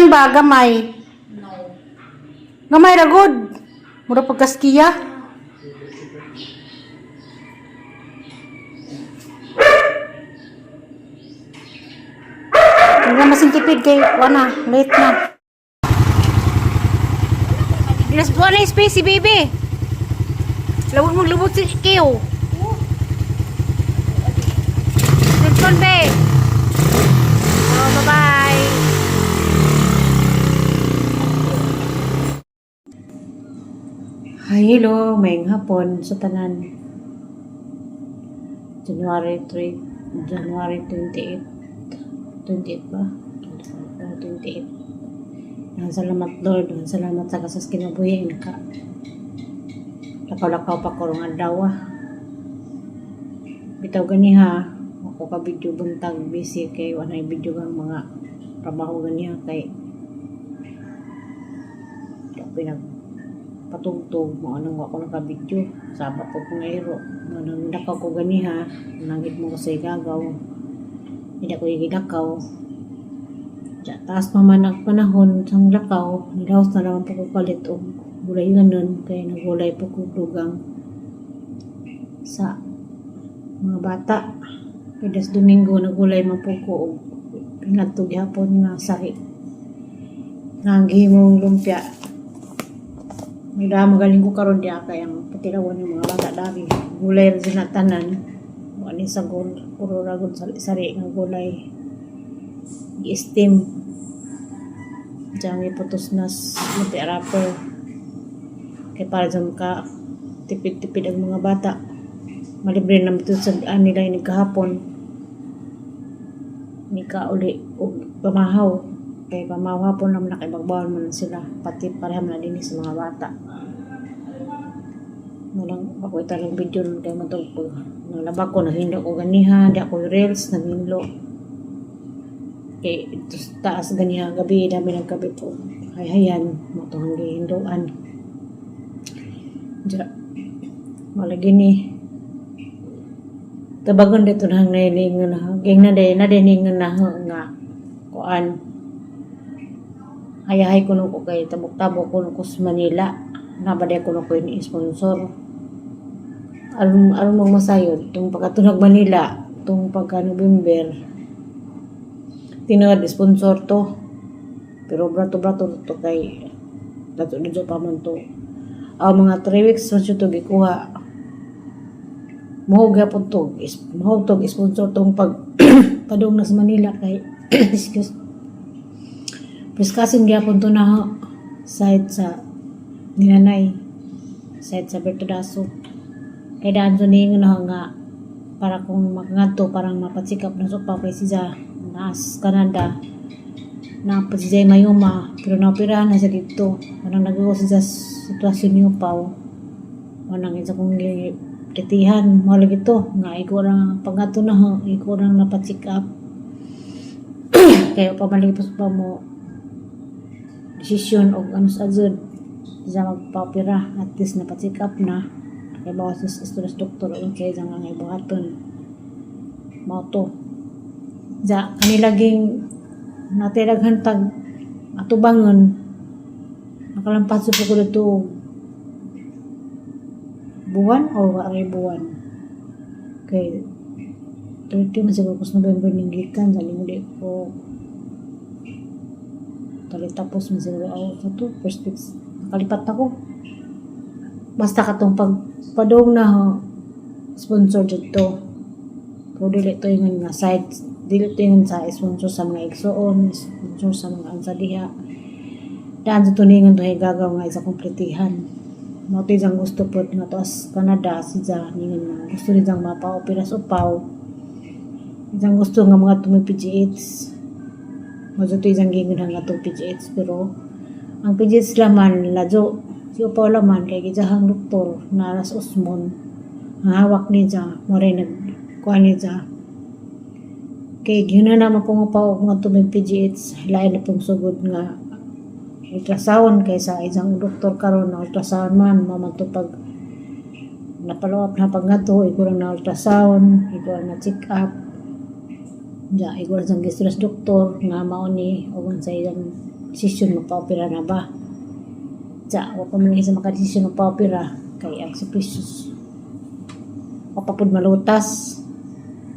Kuan ba gamay? No. Gamay ra gud. Mura pagkaskiya. Hindi na masintipid kay wala, late na. Dinas buwan na space si baby. Lawag mong lubot si Kiyo. Cellphone, be. Oh, bye-bye. Hi, hello. Mayong hapon sa tanan. January 3, January 28. 28 ba? 25, 28. Ang salamat, Lord. Ang salamat sa kasas kinabuhi. Naka, lakaw-lakaw pa ko rong adlaw. Ah. Bitaw gani ha. Ako ka video buntag busy kay wala video ang mga trabaho ganiha kay di ako pinag patugtog mo anong ako naka-video saba ko kung iro mo nang lakaw ko ganiha nangit mo ko sa igagaw hindi ako igilakaw. Diya, taas pa man ang panahon sang lakaw, nilaos na lang po ko kalit og gulay ganun kay nagulay po ko dugang sa mga bata kay das Domingo nagulay man po ko og pinadto gihapon nga sari nga ang gihimong lumpia. May magaling ko karon diya kay ang patilawan ng mga bata dari. Gulay ra sila tanan. Wa ni sagol, puro ra gud sari, sari nga gulay. Gi-steam. Diyan iputos nas lumpia wrapper. Kay para sa ka tipid-tipid ang mga bata. Malibre na ito sa nila ini kahapon. Ni ka uli og pamahaw. Kay pamahaw hapon naman na kay magbaon man sila. Pati pareha man na dinhi sa mga bata. Walang ako italong video nun kay matug ko. Nalaba ko, naghindo ko ganiha, di ako reels, naghinlo. Kay ito sa taas ganiha, gabi, dami ng gabi po. Hay hayan, mo to ang gihindoan. Diya, wala gini. Tabagon dito na hang nailingon na ging na day na din na nga kuan. Hayahay kuno ko kay tabok-tabok kuno ko sa Manila. Nabaday kuno ko ini sponsor. Aron aron mong masayod tung pagkatunag Manila tung pagka November. Tinawad sponsor to. Pero brato-brato to kay dato dito pa man to. Ang mga 3 weeks man siya to gikuha. Mao gyapon to, mao to sponsor tong pag padung na sa Manila kay excuse. Piskasin gyapon to na site sa ninanay, site sa Bertodaso. Kay daan so niingon na nga para kung makangadto parang mapatsikap na sopa kay siya naas Canada na pa siya mayuma pero naoperahan na siya dito wanang nagawa siya sa sitwasyon niyo paw wanang isa kong titihan mo lagi to nga ikaw lang pangadto na ho ikaw lang napacheck up kaya pamaligpos pa mo desisyon og ano sa azud sa magpaopera, at least napacheck up na kay bawas sa istorya sa doktor o kay nga nga ibuhaton mao to. Ja kanila ging natay tag atubangon nakalampas sa ko dito buwan o waray buwan kay 30 man siguro ko sa November ning gikan sa di ko tali tapos man siguro ako sa to first weeks nakalipat na ko basta katong pag padong na ho sponsor dito pero dili to yung nga side dili to yung sa sponsor sa mga igsoon, sponsor sa mga ansa diha daan sa tuningan to gagaw nga isa kompletihan mo to isang gusto po nga to as Canada si ja ningon nga gusto niyang mapaopera sa upaw isang gusto nga mga tumi PGH mo to isang gingon nga to PGH pero ang PGH laman ladyo si upaw laman kay gijahang doktor na alas Osmond ang hawak niya mo rin nag kuha niya kay gyud na naman kung upaw nga tumi PGH lain na pong sugod nga ultrasound kay sa isang doktor karon na ultrasound man mo man to pag napalawap na pag ngadto igurang na ultrasound, igurang na check up. Ja, igurang sang gistress doktor nga mao ni ug sa ilang Desisyon magpa-opera na ba. Sa, wa pa man sa makadesisyon magpa-opera kay ang si Precious wa pa pud malutas.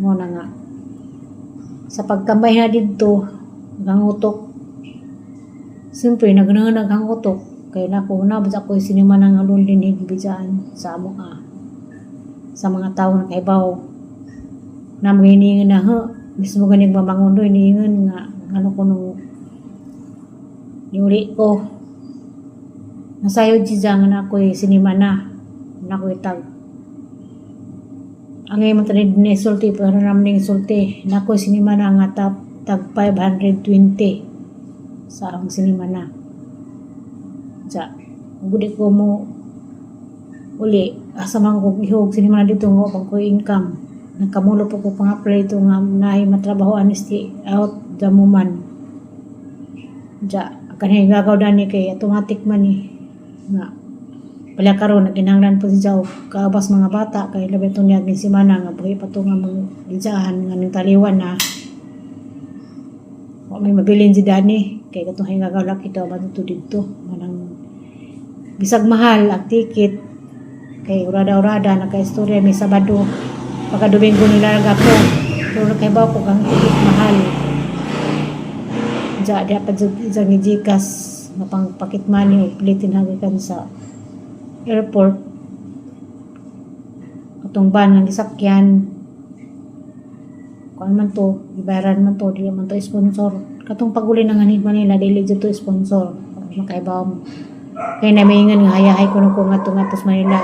Mo na nga sa pagtambay na didto naghangutok. Siyempre naganahan naghangutok kay nako na ba ako sinima nang halon din higibijaan sa amo ah, sa mga tao na kahibaw na mga hiningan na ha mismo ganing mamangundo hiningan nga ano ko nung niuli ko nasayod siya nga na ako'y sinima na na ako'y tag ang ngayon man tanin ni sulti pero naman ning sulti na ako'y sinima na nga tag, tag 520 sa akong sinima na sa gudi ko mo uli asa man ko ihog sinima na dito nga pang ko income. Nagkamulo po ko pang apply ito nga naay matrabaho honesty out the moment ja kanay gagaw dani kay automatic man ni nga pala karon nagkinahanglan po siya og kaabas mga bata kay labi to niya simana nga buhi pa to nga mga ginsaan nga ning taliwan na wa may mabilin si Dani kay katong hingagaw laki daw ba dito didto manang bisag mahal ang ticket kay urada-urada nagka-istorya may Sabado pagka Domingo nilarga ko pero nakahibaw ko ang ticket mahal ja di pa jud isang GCash mapang pocket money o pilitin hagikan sa airport atong van nga gisakyan kuan man to, gibayaran man to, dili man to sponsor. Katong paguli ng anhi Manila, dili jud to sponsor. Makaibaw mo kay na maingon nga hayahay kuno ko ngadto ngadto sa Manila.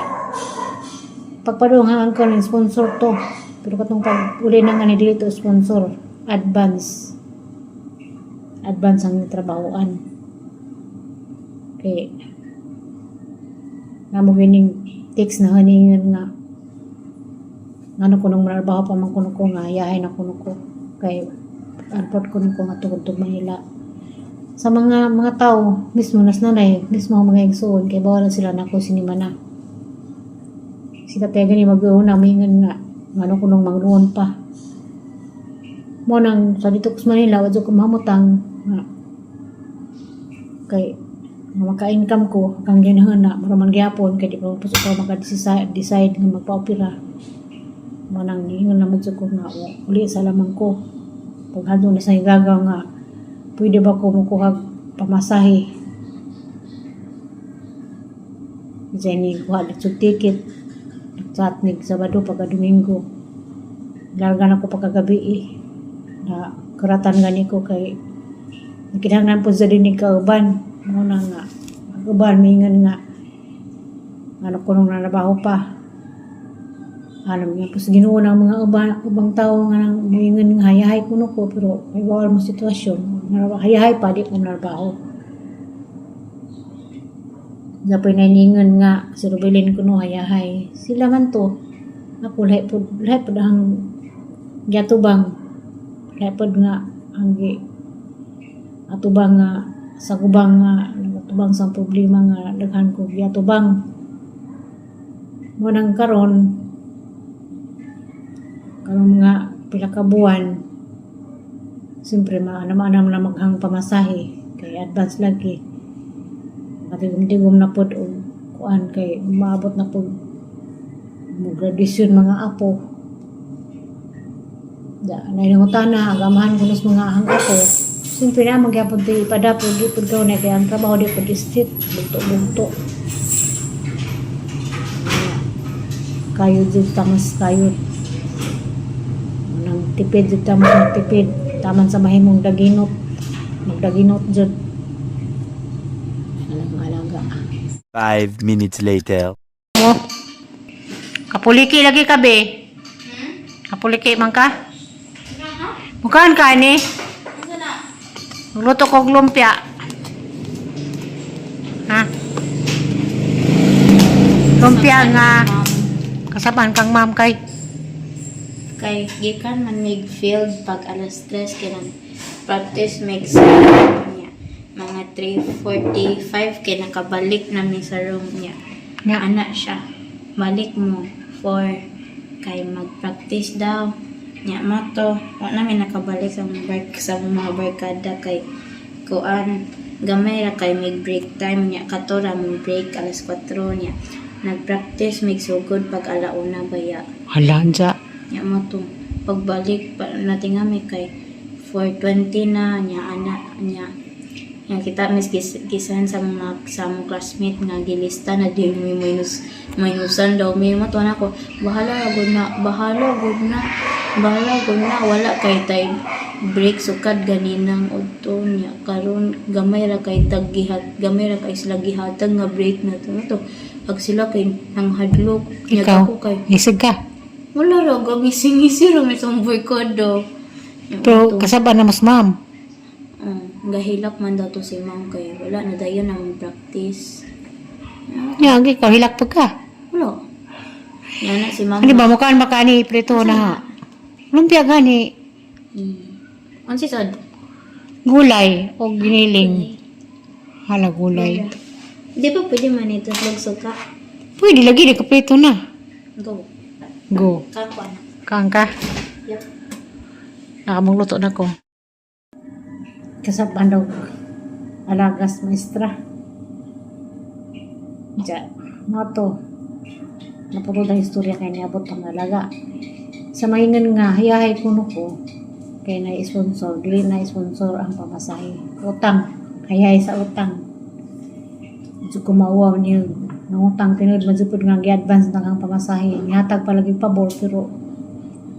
Pagpadung nga angkol ng sponsor to, pero katong pag uli ng anhi dili to sponsor, advance advance ang trabahoan kay namo gining text na haningan nga ngano kunong manarbaho pa man kuno ko nga hayahay na kuno ko kay airport kuno ko nga tugod Manila. Sa mga mga tao mismo nas nanay mismo ang mga igsuon kay bawal sila nako sinima na si tatay gani mag-una mingon nga ngano kunong mangnuon pa mo nang sa dito sa Manila wa jud ko mahamutang nga kay nga maka-income ko kang ganahan na mura man gyapon kay di pa man ko maka-decide decide nga magpa-opera. Mo nang niingon naman jud ko nga uli sa lamang ko paghadlok na sa higagaw nga pwede ba ko mokuhag pamasahe. Diyan kuha na ticket chat nig Sabado pagka Domingo larga na ko pagkagabi eh na kuratan gani ko kay kinahanglan po sa dinig kauban. Mo na nga ang uban mingon nga ano ko nung narabaho pa alam nga po sa Ginoo ng mga uban, ubang tao nga nang muingon nga hayahay kuno ko pero may bawal mo sitwasyon hayahay pa di ko narabaho. Dapoy naningon nga si Rubilin kuno hayahay sila man to. Ako lahi pod ang giatubang, lahi pod nga ang gi atubang nga sa gubang nga atubang sa problema nga daghan ko giatubang. Mo nang karon karong mga pila ka buwan siyempre maanam-anam na maghang pamasahe kay advance lagi matigom-tigom na pod og kuan kay maabot na pod mo graduation mga apo. Da nainangutana agamahan ko nos mga ahang apo. Siyempre na magyapon ti ipadapod di pod kaw na kay ang trabaho di pod street bugto-bugto kayo jud tamas kayo nang tipid jud tamas ng tipid taman sa mahimong daginot magdaginot jud alang alaga. 5 minutes later. Mo kapuliki lagi ka be. Kapuliki man ka. Mukaan ka ni Luto kog lumpia. Ha? Lumpia nga kasaban kang ma'am kay Kay gikan man mig field pag alas 3 kay nag practice mig sa niya. Mga 3:45 kay nakabalik na mi sa room niya. Nga. Ana siya. Balik mo 4 kay mag-practice daw. Nya mo to, wa na mi nakabalik sa mga barkada kay kuan. Gamay ra kay mig break time nya, kato ra mong break alas 4 nya. Nagpractice mig sugod pag alauna baya. Hala, unsa? Nya mo to pagbalik pa natinga mi kay 4:20 na nya ana nya. Nya kita mis gisan sa mga sa among classmate nga gilista na di mi minus minusan daw mi mo to na ko, bahala ra gud na, bahala gud na, bahala gud na, wala kay tay break sukad ganinang udto nya karon gamay ra kay tag gihat, gamay ra kay sila gihatag nga break na to to pag sila kay nang hadlok nya. Ikaw, Ako kay isig ka. Wala ra, gamising-ngisi ra mi sa barkada. Nya Pero udto. kasaba na mas ma'am. Oh, gahilak man daw to si ma'am kay wala na dayon ang practice. Ah, Nya, ikaw hilak pa ka. Wala. Yan na si ma'am. Ano ba, mukhaan ba ka ni prito na ha? Lumpia gani, Unsa sad? Gulay o giniling. Hala, gulay. Di ba pwede man ito suka? Pwede lagi, di ka prito na. Go. Go. Kako na. Kaan ka? Yep. Nakamagluto na ko. Kasaban daw alagas maestra. Diya, mga to. Naputol ang istorya kay niabot ang alaga. Sa maingan nga, hayahay kuno ko kay na sponsor, dili na sponsor ang pamasahe. Utang, hayahay sa utang. So kumawa niyo nangutang tinud man jud nga gi-advance na ang pamasahe. Nihatag pa lagi pabor pero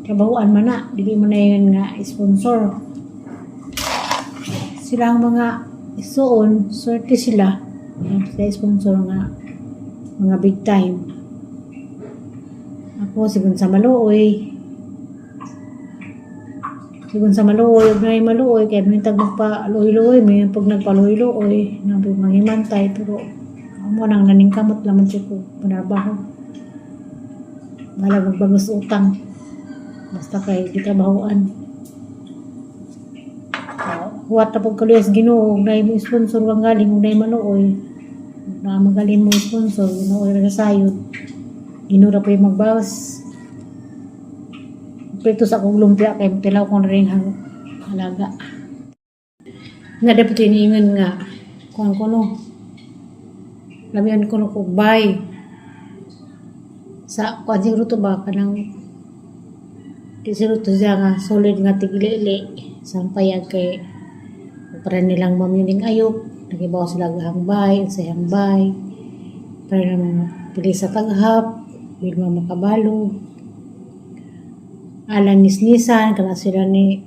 trabahoan man na, dili mo na yun nga sponsor. Sila ang mga isuon, swerte sila. Yan, sila sponsor nga mga big time. Ako, sigun sa maluoy. Sigun sa maluoy, ug naay maluoy, kaya mintag magpa-luoy-luoy, may pag nagpa-luoy-luoy, nabi manghimantay, pero amo nang naningkamot laman siya ko, panarbaho. Bahala magbagos utang. Basta kay gitrabahoan. Huwat na pag kaluyas Ginoo, ug naay mo sponsor kang galing, ug naay maluoy. Na magaling mo sponsor, Ginoo ra sa sayod. Ginoo ra po yung magbawas. Prito sa akong lumpia kay tilaw kong rin hang halaga. Nga dapat iniingon nga kuan ko no. Lamian ko no ko bay. Sa kuan siguro to ba kanang di siguro to siya nga solid nga tigilili sampay ag kay para nilang mamyuning ayop nagibaw sila og hangbay sa hangbay para na mga pili sa taghap bil mga makabalo alang nisnisan kana sila ni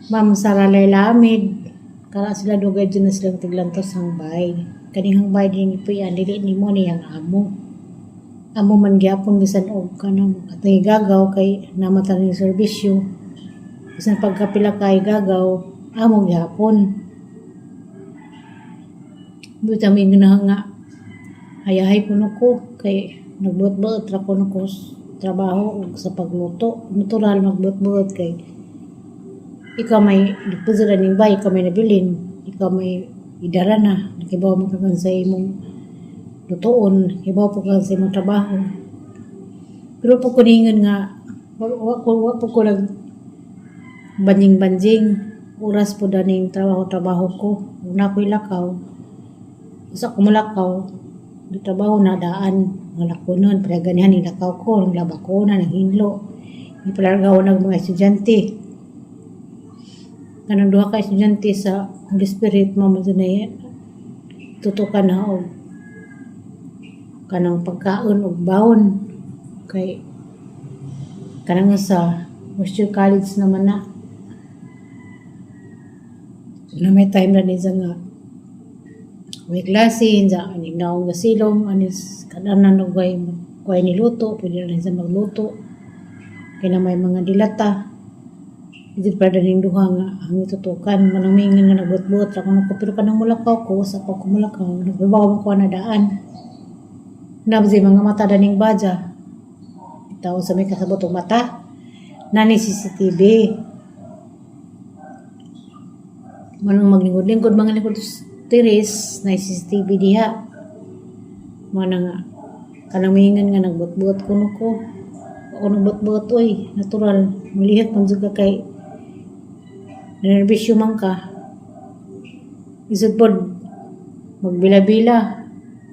Ma'am Sara Laila Amid, kana sila dugay dyan na silang tiglantos hangbay kaning hangbay din ipuyan dili nimo niyang amo amo man gyapon bisan og kanang atay gagaw kay namatan ning serbisyo bisan pagkapila kay gagaw amo gyapon. Buta may ganahan nga hayahay kuno ko kay nagbuot-buot ra kuno ko sa trabaho ug sa pagluto. Natural magbuot-buot kay ikaw may deposit ning bay, ikaw may nabilin, ikaw may idara na, nakibaw mo ka sa imong lutoon, hibaw po ka sa imong trabaho. Pero po kuningan nga, wa po ko nag banjing-banjing, oras po daning trabaho-trabaho ko. Ug na ko'y lakaw, sa kumulakaw, di trabaho na daan, mga lakonon, pero ganihan ni lakaw ko, ang laba ko na, nanghinlo. Ipalargaw ng mga estudyante. Kanang duha ka estudyante sa Holy Spirit, mo mo na tutukan na og kanang pagkaon og baon kay kanang sa Western College naman na na may time na din sa nga may klase sa aning naong gasilong anis kadanan og way way niluto, pwede na rin sa magluto kay na may mga dilata. Di pa ning duha nga ang itutukan manang mingon nga nagbuot-buot ra kuno ko, pero kanang mulakaw ko sa ko kumulakaw nagbabaw ko na daan na mga mata daning badya tao sa may kasabot og mata nani CCTV manang maglingkod-lingkod mga lingkod tiris na CCTV diha. Mana nga kanang mingon nga nagbuot-buot kuno ko ako nagbuot-buot oy, natural mulihot man jud ka kay nervisyo man ka. Isod pod magbila-bila.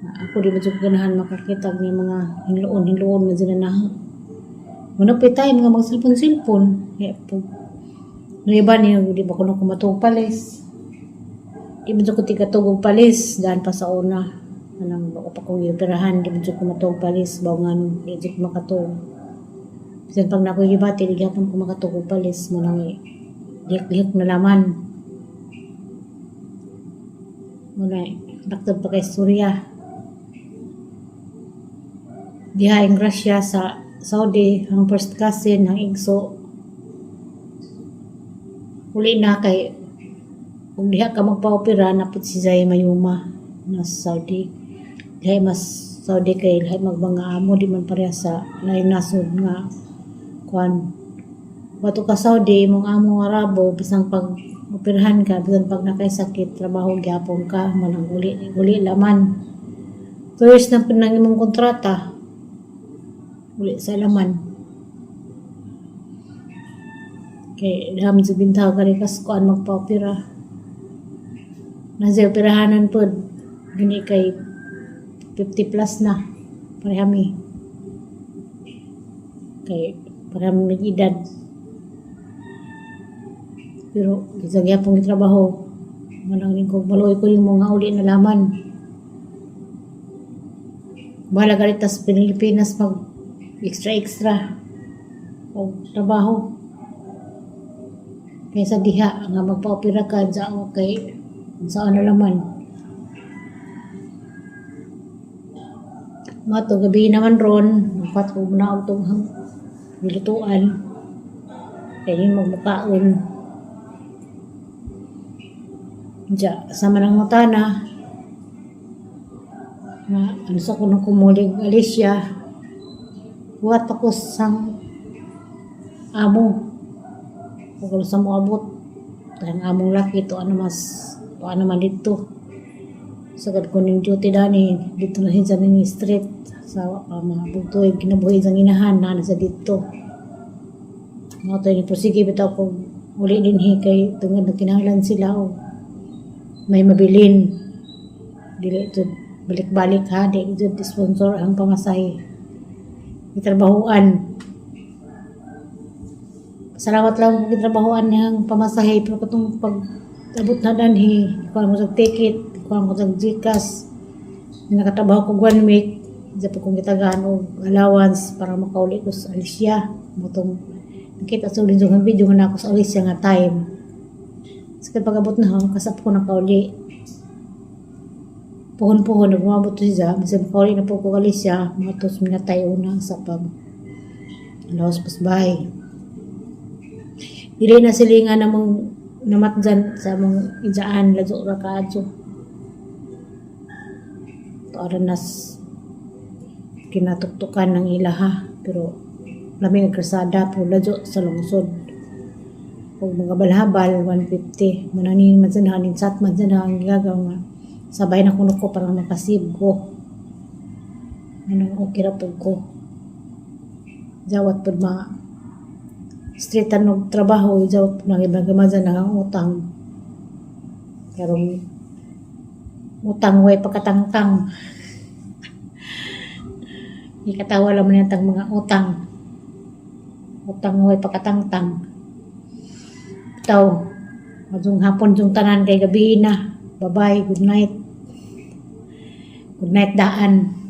Ako di man jud ganahan makakita og mga hinloon hinloon man sila na. Muna pa time nga mag-cellphone-cellphone. Kaya pag no iba niyo, di ba kuno ko matug palis. Di man jud ko tigatug og palis daan pa sa una. Anang bako pa kong gioperahan, di man jud ko matug palis baw ngano di jud ko makatug. Bisan pag nakoy gibati, di gyapon ko makatug og palis mo nang lihok-lihok na laman. Muna naktod pa kay istorya. Diha ang grasya sa Saudi, ang first cousin, ang igso. Uli na kay kung diha ka magpa-opera, napot si Zay Mayuma na sa Saudi. Diha mas Saudi kay lahi magbanga amo, di man pareha sa laing nasod nga kuan. Wato ka Saudi, imong amo Arabo, bisan pag operahan ka, bisan pag nakay sakit, trabaho gyapon ka, manang uli, uli laman. 2 years na pud nang imong kontrata, uli sa laman. Kay diha man sa bintaw kari kas kuan magpa-opera. Nasa operahanan pod, gani kay 50 plus na, pareha mi. Kay pareha mi edad. Pero sa gyapon gitrabaho, manang ning kog maluoy ko nimo nga uli na laman. Bahala galit tas Pilipinas mag extra extra og trabaho. Kaysa diha nga magpa-opera ka dya okay saan na laman. Mato gabi naman ron, magpat ko na og tong gilutuan. Kay magmukaon. Diya, sama ng mutana. Nga, ano sa kuno kumulig Alicia. Buhat pa ko sang amo. Kung sa mo abot. Ang among laki to ano mas to ano man dito. Sagad ko ning duty dani dito na sa ning street sa mga bugtoy kinabuhi sa inahan na sa dito. Mga to ni prosige bitaw ko uli dinhi kay tungod na kinahanglan sila og may mabilin. Dili ito balik-balik ha, di ito sponsor ang pamasahe. Gitrabahuan. Salamat lang kung gitrabahuan niyang pamasahe pero katong pag abot na danhi, kuha mo sa ticket, kuha mo sa GCash. Nakatrabaho ko one week, di pa kong gitagaan og allowance para makauli ko sa Alicia. Motong nakita sa ulin sa video nga nako sa Alicia nga time. Sa pag-abot na ho, kasap ko nakauli. Puhon-puhon, nagumabot siya, bisag makauli na po ko Alicia, mga tos minatay una sa pag lawas pas bahay. Dili na silingan namong namatjan sa among ijaan ladyo ra kaadto. Tuaran nas kinatuktukan ng ilaha pero lami nagkrasada pero ladyo sa lungsod. Og mga balhabal 150 mananin man sa hanin chat man sa ang gagaw nga sabay na kuno ko para makasib ko. Anong okay ra pud ko. Jawat pud ma street og trabaho, jawat pud nang ibang gamajan ang utang. Pero utang way pagkatangtang. Ikatawa lang man yatang mga utang. Utang way pagkatangtang. Bitaw, madung hapon yung tanan kay gabi na. Bye-bye, good night. Good night daan.